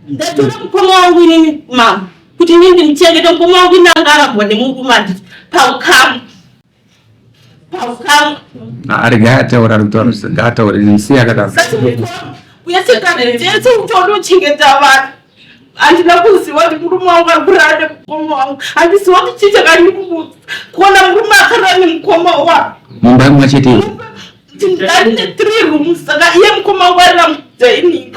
Ndatora mukoma wangu inini mama kuti inini ndimuchengete mukoma wangu ini anga arambwa nemurume handiti paukama paukama. Arega ataura ari kutaura ngaataure musiye akadaro. Uyese utonochengeta vanhu handina kuziva kuti murume wangu ari kurara nemukoma wangu handiziva kuti chii chakandikuudza kuona murume akarara nemukoma wangu mumba imwe chete ndine three rooms saka iye mukoma wangu arira mudining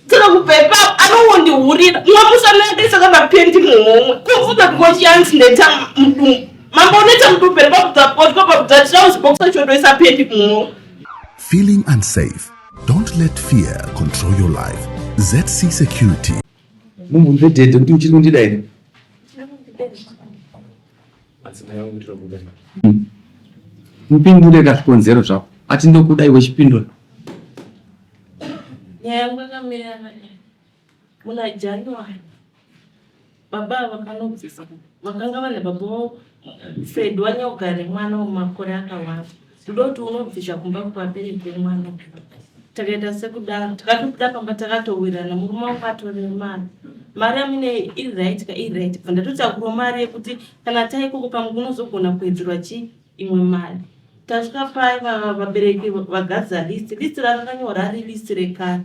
saka kubva ipapo anongondihurira mumwe musi anoendesa kana pendi muhomwe kubvunza kungochiyanzi ndaita mudumbu mambo unoita mudumbu here pabvudza pabvudza trouse box acho ndoisa pendi muhomwe. Feeling unsafe? Don't let fear control your life. ZC Security. Mubvunze dhedhe kuti uchiri kundida here? Mupindure kazvikonzero zvako. Ati ndokuda iwe chipindura. Nyaya yangu yakamira yakadai. Muna January baba ava vakanobvisa vakanga vane baba vavo Fred wanyogara nemwana wemakore akawanda. Ndoda kuti unobvisa kumba kuvabereki vemwana. Takaita sekudaro takatobuda pamba takatowirirana murume wangu atore mari. Mari yamune iri right ka iri right. Bva ndatotakurawo mari yekuti kana taikoko pamwe kunozogona kuwedzerwa chii imwe mari. Tasvika paya vabereki vagadzira list. List ravakanyorwa rari list rekare.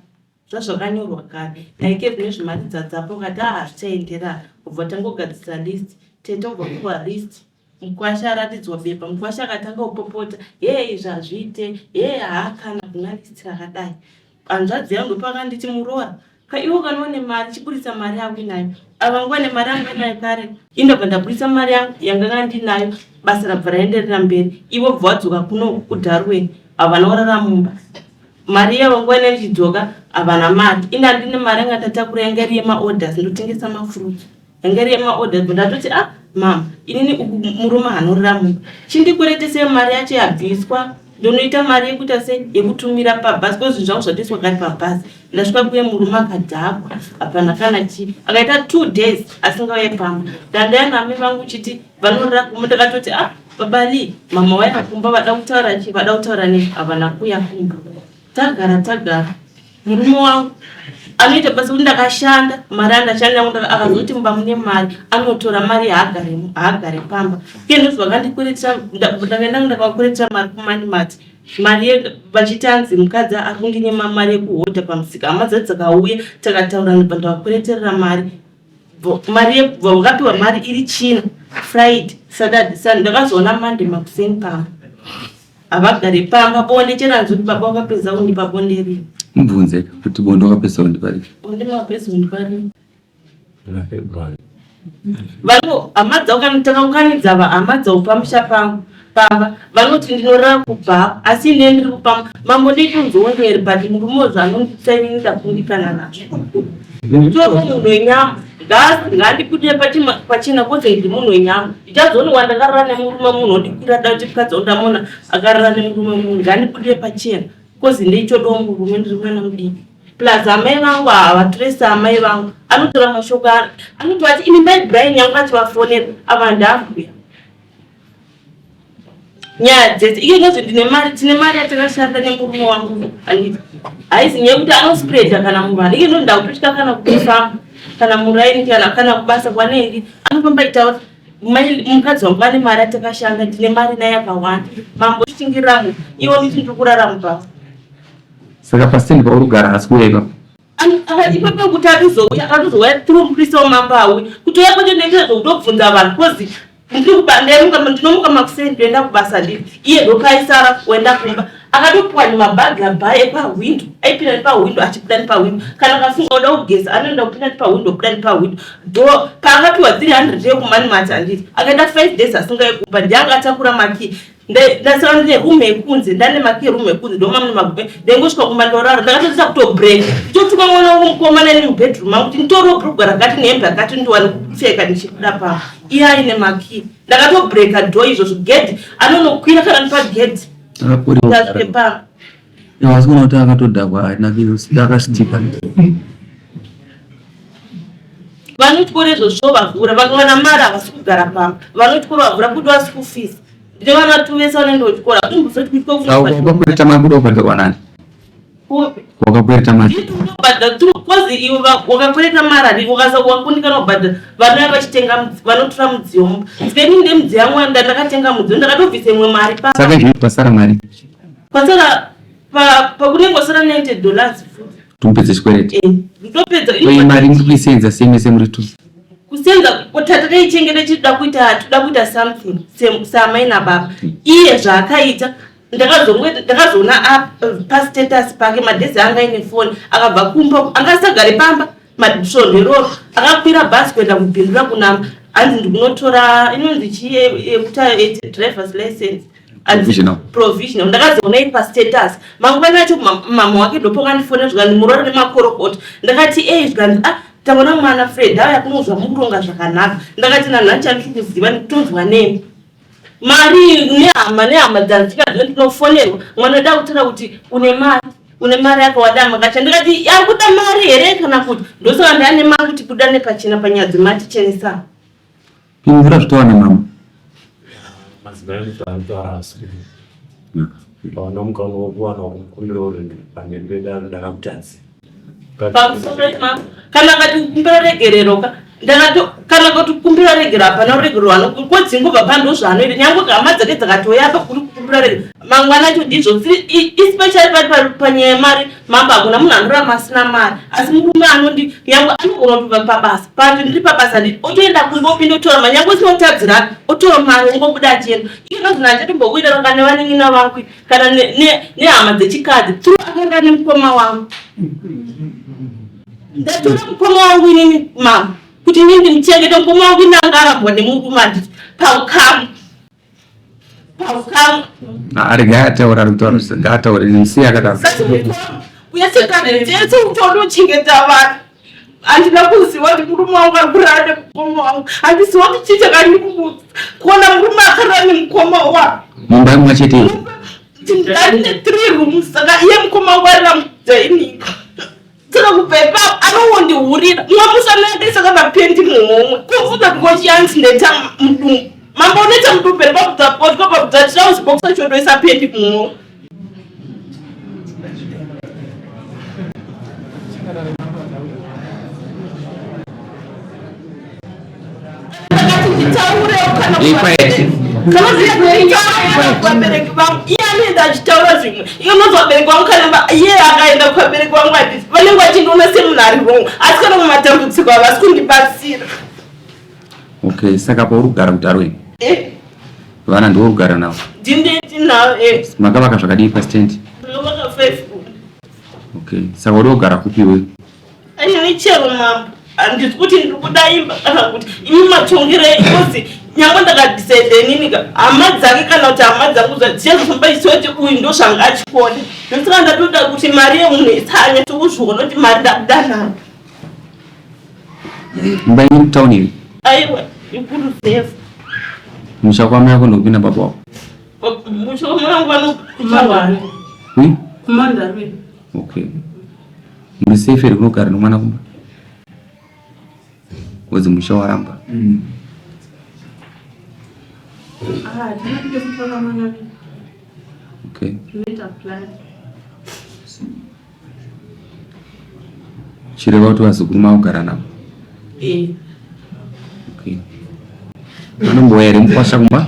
Zvazvakanyorwa kare. Like zvine zvimari dzadzapo ukati ah hazvichaenderana. Kubva tangogadzirisa list. Tete obva kupiwa list. Mukwasha aratidzwa bepa. Mukwasha akatanga kupopota. Hee izvi hazviite. Hee haakana kuna list rakadai. Hanzvadzi yangu ndopakanditi muroora. Ka iwe kana une mari chiburitsa mari yako inayo. Ava nguva nemari yangu inayo kare. Indobva ndaburitsa mari yangu yanga ndinayo. Basa rabva raenderera mberi. Ivo bva wadzoka kuno kuDarwin. Havana kurara mumba. Mari yavo nguva ine ndichidzoka havana mari. Ini handine mari yanga ndatakura yanga iri yemaorders ndotengesa mafruits. Yanga iri yemaorders ndatoti ah mama inini uku murume hanorara mumba. Chindikweretesei mari yacho yabviswa ndonoita mari yekuita sei yekutumira pabhazi because zvinhu zvangu zvatoiswa kare pabhazi. Ndasvika kuye murume akadhakwa hapana kana chii akaita 2 days asingauye pamba. Ndandaya naamai vangu chiti vanorara kumba ndakatoti ah baba Lee mama waya kumba vada kutaura chii vada kutaura nei havana kuuya kumba. Tagara tagara murume wangu anoita basa kuti ndakashanda mari andashanda yangu akazoti mumba mune mari anotora mari haagare pamba. Iye ndozvo vakandikweretera ndakaenda ndakavakweretera mari kuMoney mari vachiti anzi mukadzi ari kundinyima mari yekuhodha pamusika. Hama dzacho dzakauya takataura ndobva ndavakwereterera mari. Mari vakapiwa mari iri China Friday Saturday Sunday ndakazoona Monday makuseni pamba. Havagare pamba bonde cheranzi kuti baba wakapedza kundipa bonde rini. Mubvunze kuti bonde wakapedza kundipa rini. Bonde makapedza kundipa rini. Vano hama dzavo kana takaunganidza hama dzavo pamusha pangu pamba vanoti ndinorara kubva asi ini ndiri kupamba mambo ndikunzongeri but murume uyu zvaanonditsa inini ndakundikana nazvo. Nditoro munhu wenyama ngandibudire pachena kozi ndiri munhu wenyama ndichazoonekwa ndakarara nemurume munhu ondikwira da kuti mukadzi wandamuona akarara nemurume munhu ngandibudire pachena kozi ndeichodawo murume ndiri mwana mudiki. Plus amai vangu havatrese amai vangu anotora mashoko anotovati ini mai Brian yangu achivafonera ava ndambuya nyaya dzese iye inozvi ndine mari tine mari yatakashanda nemurume wangu handiti haizi nyaya yekuti anospreada kana muvanhu iye inoti ndakutotya kana kufamba kana muraini kana kubasa kwanenge anofamba itaura mukadzi wangu ane mari yatakashanda ndine mari naye yakawanda mambo chingiramo iwe nditi ndiri kurarama pavo. Saka pastand pauri kugara haasi kuuya ipapo? Ipapo kuti atozouya akatozouya through murisa wamambo auya kutouya kwacho ndinoita zvekutobvunza vanhu kozi ndinomuka makuseni ndoenda kubasa ndiri iye ndopaisara oenda kumba akatopuwa nemabhagi abhai epahwindo aipinda nepahwindo achibuda nepahwindo kana akafunga oda kugeza anoenda kupinda nepahwindo obuda nepahwindo do paakapiwa 300 yekumanimati handiti akaenda 5 days asingayi kumba ndiye anga atakura makii ndasara ndine room yekunze ndane makey room yekunze ndoma mune magupe ndaingosvika kumba ndorara ndakatotisa kutobreak nditotuma mwana wangu mukomana ini mubedroom mangu kuti nditorewo bhurugwa rakati nehembe yakati ndiwane kupfeka ndichibuda pamba iye aine makey ndakatobreaka door izvozvo gedhi anonokwira kana ndipagedhi ndasvike pamba. Hawasi kuona kuti akatodhakwa akasitika. Vanotyora izvozvo vavhura vakawana mari havasi kugara pamba vanotyora vavhura kuti vasi school fees ndine vana tuvese vanoenda kuchikoro hakumbozoti kuchikoro Saka kuita mari kuda kubhadharwa nani? Wakakwereta mari. Ndinobhadhara through cause iwe wakakwereta mari wakundikana kubhadhara vanouya vachitenga vanotora mudziyo mumba. Saka inini ndemudziyo yangu ndakatenga mudziyo ndakatobvisa imwe mari pa. Saka izvozvi pasara mari. Pasara pakunenge kwasara 90 dollars futi. Tumupedze chikwereti. Eh, ndopedza. Ko mari muri kuisenza sei mese muri two? Kusenza tataichengeta tichida kuita toda kuita something samai nababa. Iye zvaakaita ndakazoona pastatus pake madhezi anga aine foni akabva kumba anga asagare pamba svondo iroro akakwira bhazi kuenda kubhindura kunamba hanzi ndikunotora inonzi chii yekuta drivers license Provisional. Provisional. Ndakazoona iri pastatus mangwana acho mama wake ndopakandifonera zvikanzi muroora nemakorokota ndakati ei zvikanzi ah taona mwana Fred auya kunozwa mukuronga zvakanaka ndakati nanhasi chandiri kuziva ndikutonzwa nemi mari nehama nehama dzandikaziva ndinofonerwa mwana oda kutaura kuti une mari une mari yakawada makacha ndikati yakuda mari here kana kuti ndosaka ndane mari kuti buda nepachena panyaya dzematichenesa Pindura zvitaura namama. Madzimai anoti anotaura asi pawana mukana wekuwana kumukumbira uri pamberi pedare ndakamutadzira. Pamusoro imama kana akati kukumbira regerero ka ndakato kana kuti kukumbira regero hapana ruregerero anokodzingobva pa ndozvaanoita nyangwe hama dzake dzakatouya apa kuri kukumbira regero mangwana acho ndizvo especially pari panyaya yemari mambo hakuna munhu anorarama asina mari asi murume anondi nyangwe anogona kutobva pabasa pati ndiri pabasa ndi otoenda kumba opinda otora mari nyangwe usina kutadzirana otora mari ongobuda achienda iye nozvino handichatombokuita kana nevanin'ina vangu kana nehama dzechikadzi through akanga nemukoma wangu ndatora mukoma wangu inini mama kuti inini ndimuchengete mukoma wangu ini anga arambwa nemurume anditi paukama paukama Arega ataura ari kutaura ngaataure musiye akadaro. Uye sekutonochengeta vanhu handina kuziva kuti murume wangu ari kurara nemukoma wangu handiziva kuti chii chakandikuudza kuona murume akarara nemukoma wangu Mumba imwe chete. Ndine three rooms saka iye mukoma wangu arira mudining saka kubva ipapo anongondihurira mumwe musana yakaisa kana pendi muhomwe kobvunza kuti ndoita mudumbu mambo unoita mudumbu here pabvunza potwa pabvunza trouse box acho ndoisa pendi muhomwe kuvabereki vangu iye anoenda achitaura zvimwe iye unonzi vabereki vangu kana iye akaenda kuvabereki vangu handisi vanenge vachindiona semunhu ari wrong asi kana mumatambudziko havasi kundibatsira. Okay, saka pauri kugara kuDarwin Eh. Vana ndiwo kugara navo? Ndindeti navo eh. Makavaka zvakadii pastand? Ndakavaka 5. Okay, saka uri kugara kupi iwe? Ini chero mambo handisi kuti ndiri kuda imba kana kuti imi matongero because nyangwe ndakadecide inini ka hama dzake kana kuti hama dzangu dzichazofamba chiziva kuti uyu ndo zvanga achikona ndosaka ndatoda kuti mari yemunhu isanyatso kuzviona kuti mari ndakuda nayo. Imba iri mutown iri? Aiwa, ikuruzevha. Musha kwamai ako ndokupinda baba wako? Musha kwamai vangu vanokumandare. Ui? Kumandare. Okay. Muri safe here kunogara nomwana kumba? Wodzi musha waramba. Ah, tinopinda kutora mwana. Okay. Tinoita plan. Chireva kuti vazukuru makugara navo? Eh. Okay. Vanombouya here mukwasha kumba?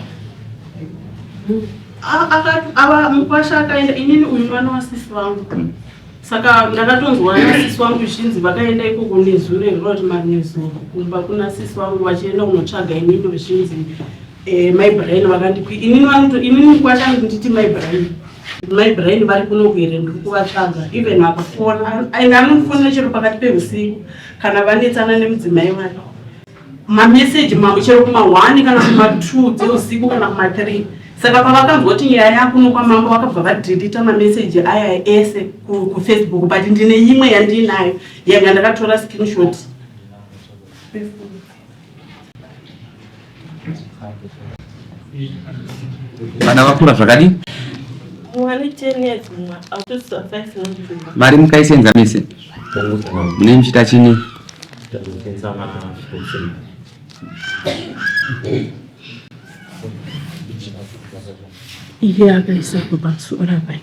Ava mukwasha akaenda inini uyu mwana wasisi vangu. Saka ndakatonzwa nasisi vangu zvichinzi vakaenda ikoko nezuro here kuti manezuro kumba kuna sisi vangu vachienda kunotsvaga inini zvichinzi mai Brian vakandikwi inini vanoto inini mukwasha anonditi mai Brian. Mai Brian vari kuno here ndiri kuvatsvaga even akafona and anofonera chero pakati pehusiku kana vanetsana nemudzimai wake mameseji mamwe chero kuma 1 kana kuma 2 dzeusiku kana kuma 3 saka pavakanzwa kuti nyaya yakuno kwamambo vakabva vadelita mameseji aya ese kuFacebook but ndine imwe yandiinayo yanga ndakatora screenshot. Vana vakura zvakadii? Mwana 10 years mumwe akutoisa 5 months. Mari mukaisenza mese? Mune muchiita chini? Iye akaisa pamusoro apa.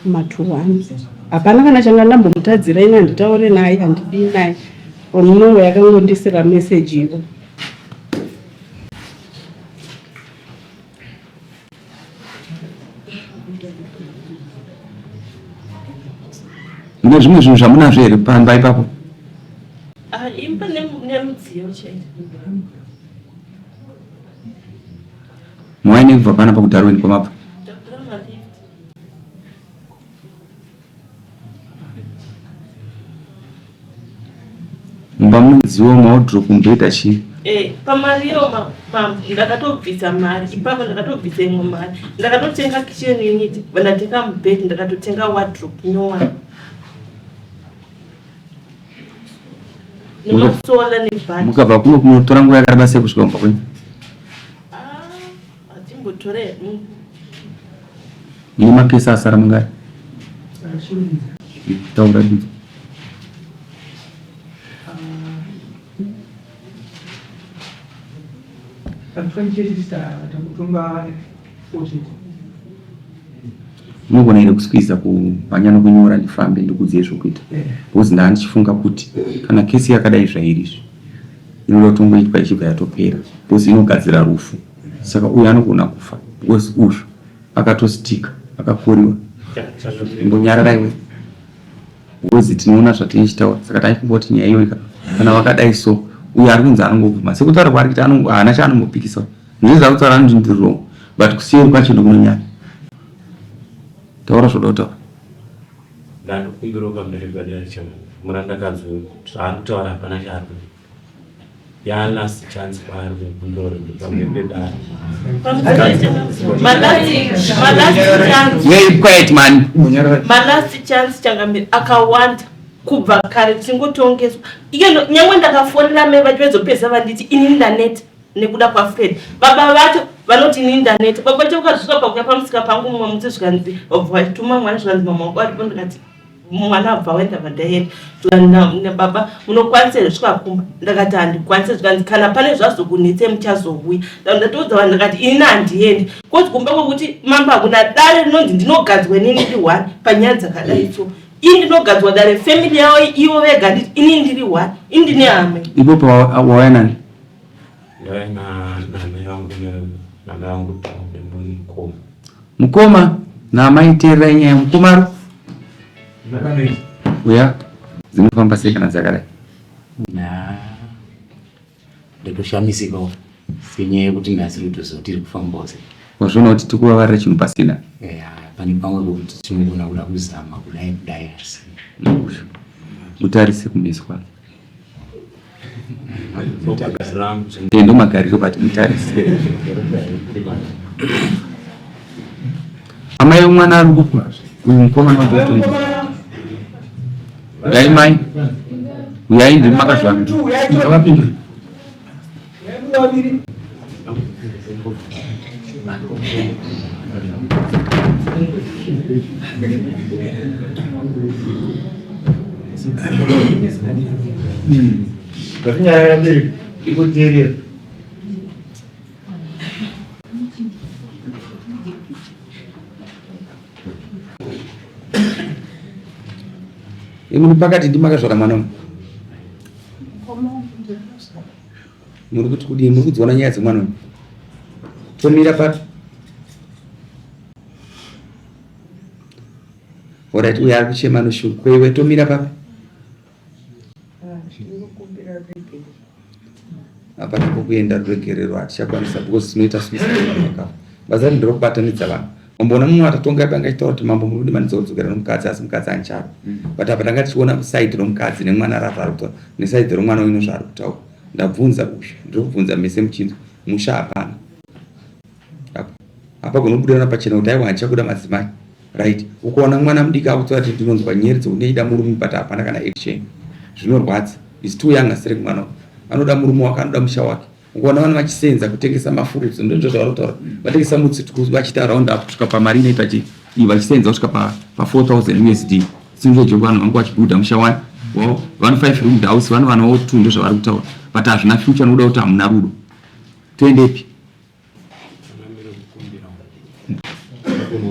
Matuwani hapana kana changa ndambomutadzira ini, handitaure naye, handidii naye. Omunongo yakangondisira meseji ivo. Mune zvimwe zvinhu zvamunazvo here pamba ipapo? Ah, imba nemudziyo chete. Mawaine kubva panapa kuDarwin kwamabva? Takutora malift. Mumba mune mudziyo, maodrop, mubhedha chii? Eh, pamariro ndakatobvisa mari ipapo, ndakatobvisa imwe mari, ndakatotenga kitchen unit, ndatenga mubhedhi, ndakatotenga wardrobe nyowani nemasola nebhati. Mukabva kuno kunotora nguva yakareba sei kusvika kumba kwenyu? Ah, hatimbotore. Mune makesi asara mangani? Taura dudza. Unogona here kuskwiza kumhanya nokunyora ndifambe ndikuudzei zvokuita? Because ndaa ndichifunga kuti kana kesi yakadai zvairi izvi inoda kutongoitwa ichibva yatopera because inogadzira rufu. Saka uyu anogona kufa because uyu akatostika akakoriwa. Imbonyarara iwe. Because tinoona zvatinenge tichitaura saka taifunga kuti nyaya iyoyi kana vakadai so uyo ari kunzi anongobvuma sekutaura kwaari kuita haana chaanombopikisa ndizvo zvaari kutaura anoti ndiri wrong but kuseri kwacho ndokunonyanya. Taura zvoda kutaura. Ndandokumbirawo pamberi padare chama murandakadzi uyu zvaari kutaura hapana chaari kuita. Yalast chance kwaari kukumbira pamberi pedare. Very quiet man. Malast chance changamire akawanda kubva kare tichingotongeswa iye nyangwe ndakafonera mai vacho vaizopedzisa vanditi ini ndaneta nekuda kwaFred. Baba vacho vanoti ini ndaneta. Baba vacho vakazosvika pakuya pamusika pangu mumwe musi zvikanzi vabva vachituma mwana zvikanzi mama wako aripo ndikati mwana abva waenda vandaenda zvikanzi baba munokwanisa here kusvika kumba ndakati handikwanise zvikanzi kana pane zvazokunetsei muchazouya ndatoudza vanhu ndakati ini handiendi kozi kumba kwekuti mambo hakuna dare rinonzi ndinogadzwa inini ndiri one panyaya dzakadai so ini ndinogadzwa dare family yavo ivo vega nditi ini ndiri one ini ndine hama Ipo pawauya nani? Ndauya namai vangu namai vangu nemukoma. Mukoma naamai teererai nyaya mukoma ro. Uya dzinofamba sei kana dzakadai? Ndatoshamisikawo senyaya yekuti nhasi kutoziva tiri kufambawo sei. Wazviona kuti tikuvavarira chinhu pasina? Eya, pane pamwe pekuti tinogona kuda kuzama kudai kudai asi. Mutarise kumeso kwake. Ndo magariro but mutarise. Amai vemwana ari kupa uyu mukomana watotonga. Uyai mai. Uyai ndimi makazvara. Ngavapindure. Imwe pakati ndimakazvara mwana uyu. Muri kuti kudii? Muri kudziona nyaya dzemwana uyu? Tomira papi? Alright, uyo ari kuchema noshungu. Ko iwe tomira papi? Hapana pokuenda ruregerero hatichakwanisa because tinoita suicide vanhu vakafa. Basa redu nderekubatanidza vanhu. Mamboona mumwe atatonga anga achitaura kuti mambo muri kundimanikidza kudzokera nomukadzi asi mukadzi andichada. But apa tanga tichiona side romukadzi nemwana razvaari kutaura neside romwana uno zvaari kutaura. Ndabvunza uyu, ndiri kubvunza mese muchinzwa. Musha hapana. Apa apa kunobudirana pachena kuti aiwa handichakuda madzimai. Right. Ukaona mwana mudiki akutaura kuti ndinonzwa nyere dzekuti ndida murume but hapana kana action. Zvinorwadza. Is too young asiri mwana. Anoda murume wake, anoda musha wake. Ukaona vana vachisenza kutengesa mafurutsu ndizvo zvavari kutaura. Vatengesa mutsi vachiita round up kusvika pamari inoita chi iyi vachisenza kusvika pa pa 4000 USD. Sinzvo jogo vanhu vangu vachibuda musha wani. Wavo vano 5 room house vano vana 2 ndozvavari kutaura. But hazvina future nokuda kuti hamuna rudo. Toendepi?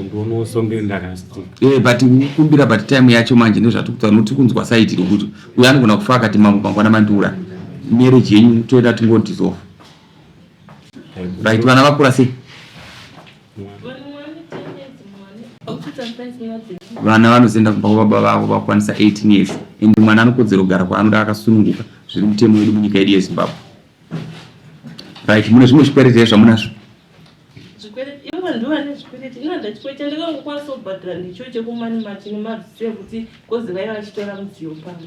Ndionawo songe ndakastika. Eh, but kukumbira but time yacho manje ndozvatikutaura nokuti kunzwa saiti rokuti uyo anogona kufa akati mambo mangwana mandiura marriage yenyu toenda tingodissolve. Right, vana vakura sei? Vana vanozoenda kumba kwababa vavo vakwanisa 18 years and mwana anokodzero kugara kwaanoda akasununguka zviri mutemo wedu munyika yedu yeZimbabwe. Right, mune zvimwe zvikwereti here zvamunazvo? Zvikwereti ivo vanhu vane zvikwereti ini handachikwereti chandakangokwanisa kubhadhara ndicho chekumani mati nemabvisi ekuti kozi vaiva vachitora mudziyo pano.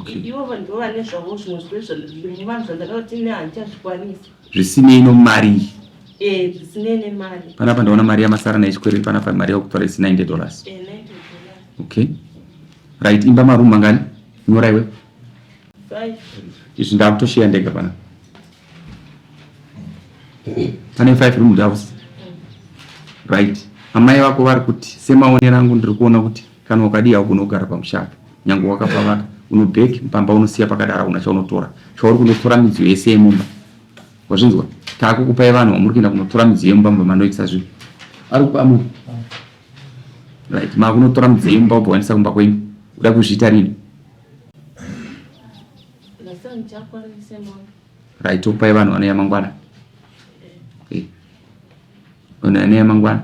Okay. Ivo vanhu vane zvavo zvimwe zvikwereti zvavanhu zvandakati ne handichazvikwanisi. Zvisinei nomari iyi. Eh, zvisinei nemari. Panapa ndaona mari yamasara nechikwereti panapa mari yakutora isi 90 dollars. Eh, 90 dollars. Okay. Right, imba maroom mangani? Nyora iwe. 5. Izvi ndakutoshiya ndega pana. Pane 5 room house. Right. Amai vako vari kuti semaonero angu ndiri kuona kuti kana ukadii haugoni kugara pamusha apa. Nyangwe wakapavaka unobheki pamba unosiya pakadaro hauna chaunotora. Chauri kunotora midziyo yese yemumba. Wazvinzwa? Takukupai vanhu vamuri kuenda kunotora midziyo yemumba mumba manoitisa zvinhu. Ari kupa munhu. Right. Makunotora midziyo yemumba wobva waendesa kumba kwenyu. Uda kuzviita rini? Nhasi handichakwanise mama. Right, tokupai vanhu vanouya mangwana. Eh. Vanhu vanouya mangwana.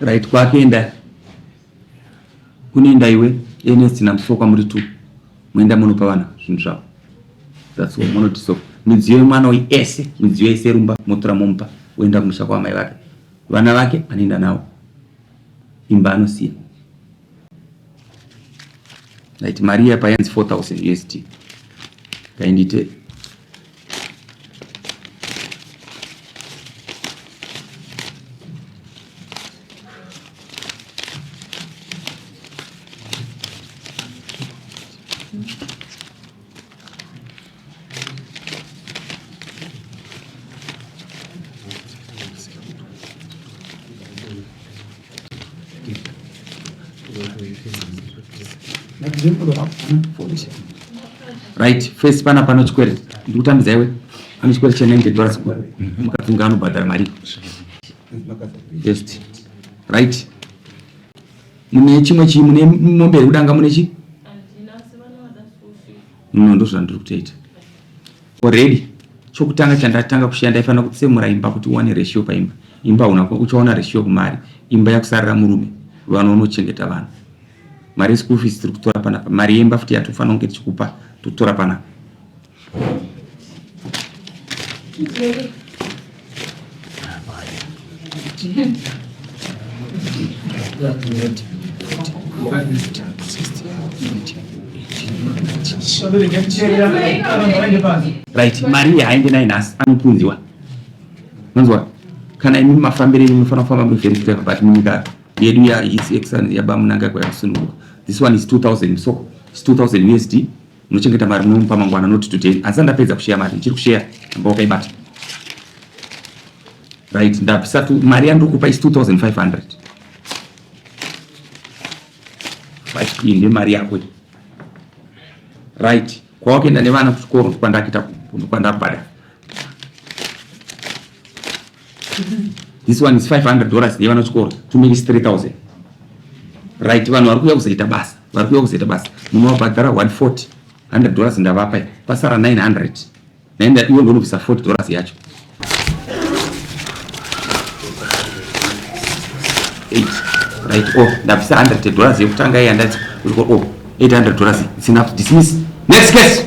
Right, kwakuenda kunoenda iwe Ernest naMusokwa muri two moenda munopa vana zvinhu zvavo. That's all munoti so midziyo yemwana uyu ese midziyo yese rumba motora momupa oenda kumusha kwaamai vake vana vake anoenda navo imba anosiya. Right, mari iya payanzi 4000 USD ngaindite Right, first pana pano chikwereti ndikutambidza iwe pane chikwereti che 90 dollars mukadzi unge anobhadhara mari first. Right, mune chimwe chii mune mombe here kudanga mune chii? Handina asi vanoda school fees. No, ndozvandiri kutoita already. Chokutanga chandatanga kushiya ndaifanira kutsemura imba kuti uwane ratio paimba. Imba hauna uchaona ratio kumari imba yakusarira murume vana unochengeta vana. Mari yeschool fees tiri kutora panapa, mari yemba futi yatofanira kunge tichikupa totora panapa. Right, mari iyi haende naye nhasi anopunziwa. Manzwa kana imi mafambiro enyu munofanira kufamba muri very clever, but munyika yedu ya his excellence yabamunangagwa yakusunungurwa. This one is 2000 so it's 2000 USD. Unochengeta mari munomupa mangwana not today. Asi ndapedza kusheya mari, ndichiri kusheya amba wakaibata. Right, ndabvisa tu mari yandiri kupa is 2500. Right, iyi ndiyo mari yako iyi. Right, kwawakuenda nevana kuchikoro ndokwandakita ndokwandabhadhara. This one is 500 dollars yevana kuchikoro, to make it 3000. Right, vanhu vari kuuya kuzoita basa, vari kuuya kuzoita basa. Munovabhadhara 140, 100 dollars ndavapa iyi. Pasara 900. Naenda iwe ndonobvisa 40 dollars yacho. 8. Right, oh, ndabvisa 100 dollars yekutanga iya ndati oh, 800 dollars. It's enough. Dismiss. Next case.